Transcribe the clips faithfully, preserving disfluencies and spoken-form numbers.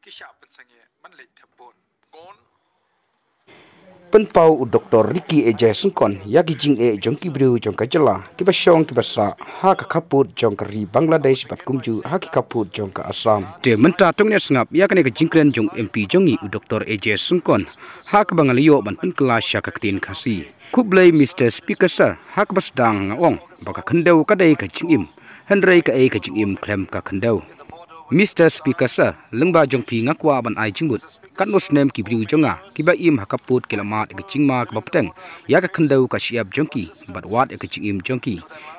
ki shah pynsangeh ban leit thep bun. Pynpaw u Doctor Ricky A J Syngkon ïa ki jingeh jong ki briew jong ka jylla kiba shong kiba sah ha ka khappud jong ka ri Bangladesh bad kumjuh ha ki khappud jong ka Assam. Te mynta to ngin ïa sngap ïa kane ka jingkren jong u M P jong ngi u Doctor A J Syngkon ha kaba nga la ïoh ban pynkylla sha ka ktien Khasi. Khublei Mister Speaker Sir, ha kaba sdang nga ong ba ka khyndew ka dei ka jingim, hynrei kaei ka jingim khlem ka khyndew? Mister Speaker Sir, lyngba jong phi nga kwah ban ai jingmut. Katno snem ki briew jong nga kiba im ha khappud ki la mad ïa ka jingma kaba bteng ïa ka khyndew ka shyiap jong ki bad wat ïa ka jingim jong ki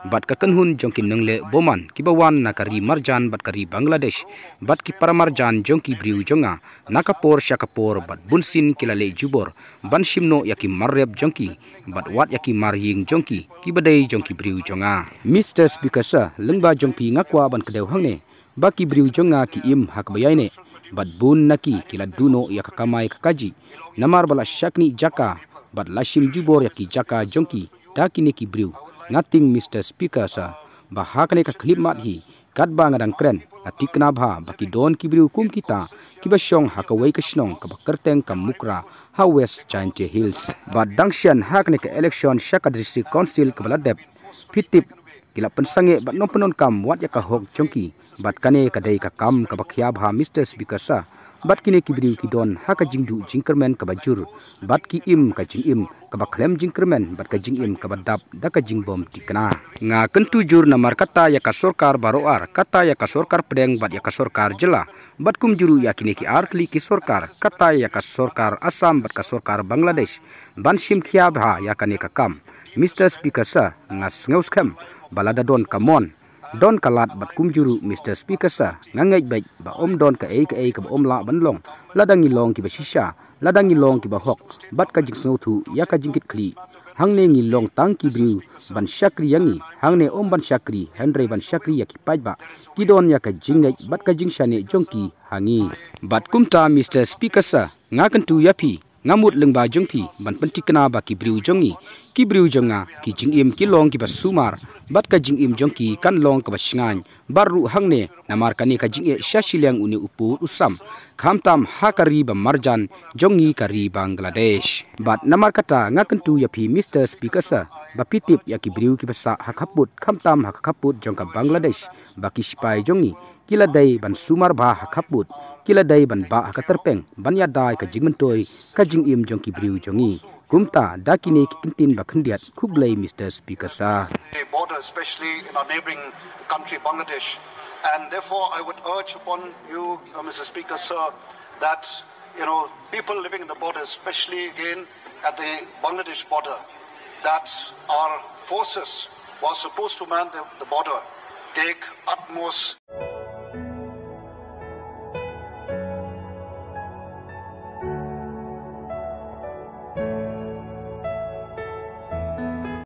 bad ka kynhun jong ki nongleh bymman kiba wan na ka ri marjan bad ka ri Bangladesh bad ki para marjan jong ki briew jong nga na ka por sha ka por bad bunsien ki la leh jubor ban shim noh ïa ki mar rep jong ki bad wat ïa ki mar ïing jong ki kiba dei jong ki briew jong nga. Mister Speaker Sir, lyngba jong phi nga kwah ban kdew hangne ba ki briew jong nga ki im ha kaba ïaineh bad bun na ki ki la duh noh ïa ka kamai ka kajih namar ba la shaknieh jaka bad la shim jubor ïa ki jaka jong ki da kine ki briew. Nga tieng Mister Speaker Sir ba ha kane ka khyllipmat hi katba nga dang kren, nga thikna bha ba ki don ki briew kum kita kiba shong ha kawei ka shnong kaba kyrteng ka Mukra ha West Jaintia Hills. Bad dang shen ha kane ka election sha ka District Council kaba la dep, phi tip ki la pynsangeh bad nongpyndonkam wat ïa ka hok jong ki. Bad kane ka dei ka kam kaba khia bha Mister Speaker Sir. Bad kine ki briew ki don ha ka jingduh jingkyrmen kaba jur bad ki im ka jingim kaba khlem jingkyrmen bad ka jingim kaba dap da ka jingbym thikna. Nga kyntu jur namar kata ïa ka sorkar baroh ar, kata ïa ka sorkar pdeng bad ïa ka sorkar jylla bad kumjuh ruh ïa kine ki ar tylli ki sorkar, kata ïa ka sorkar Assam bad ka sorkar Bangladesh ban shim khia bha ïa kane ka kam. Mister Speaker Sir, nga sngew skhem ba lada don ka mon, don ka lad bad kumjuh ruh Mister Speaker Sir, nga ngeit beit ba ym don kaei kaei kaba ym lah ban long lada ngi long kiba shisha, lada ngi long kiba hok bad ka jingsngewthuh ïa ka jingkitkhlieh. Hangne ngi long tang ki briew ban shakri ïa ngi, hangne ym ban shakri hynrei ban shakri ïa ki paidbah ki don ïa ka jingngeit bad ka jingshaniah jong ki ha ngi. Bad kumta Mister Speaker Sir, nga kyntu ïa phi, nga mut lyngba jong phi ban pynthikna ba ki briew jong ngi, ki briew jong nga, ki jingim ki long kiba sumar bad ka jingim jong ki kan long kaba shngaiñ baroh hangne namar kane ka jingeh sha shiliang une u pud u sam, khamtam ha ka ri ba marjan jong ngi ka ri Bangladesh. Bad namar kata nga kyntu ïa phi Mister Speaker Sir ba phi tip ïa ki briew kiba sah ha khappud, khamtam ha ka khappud jong ka Bangladesh ba ki shipai jong ngi ki la dei ban sumar bha ha khappud, ki la dei ban bah ha ka tyrpeng ban ïada ïa ka jingmyntoi ka jingim jong ki briew jong ngi. Kumta da kine ki kyntien ba khyndiat, khublei Mister Speaker Sir. The border, especially in our neighboring country Bangladesh. And therefore, I would urge upon you, uh, Mister Speaker, Sir, that, you know, people living in the border, especially again at the Bangladesh border, that our forces who are supposed to man the, the border take utmost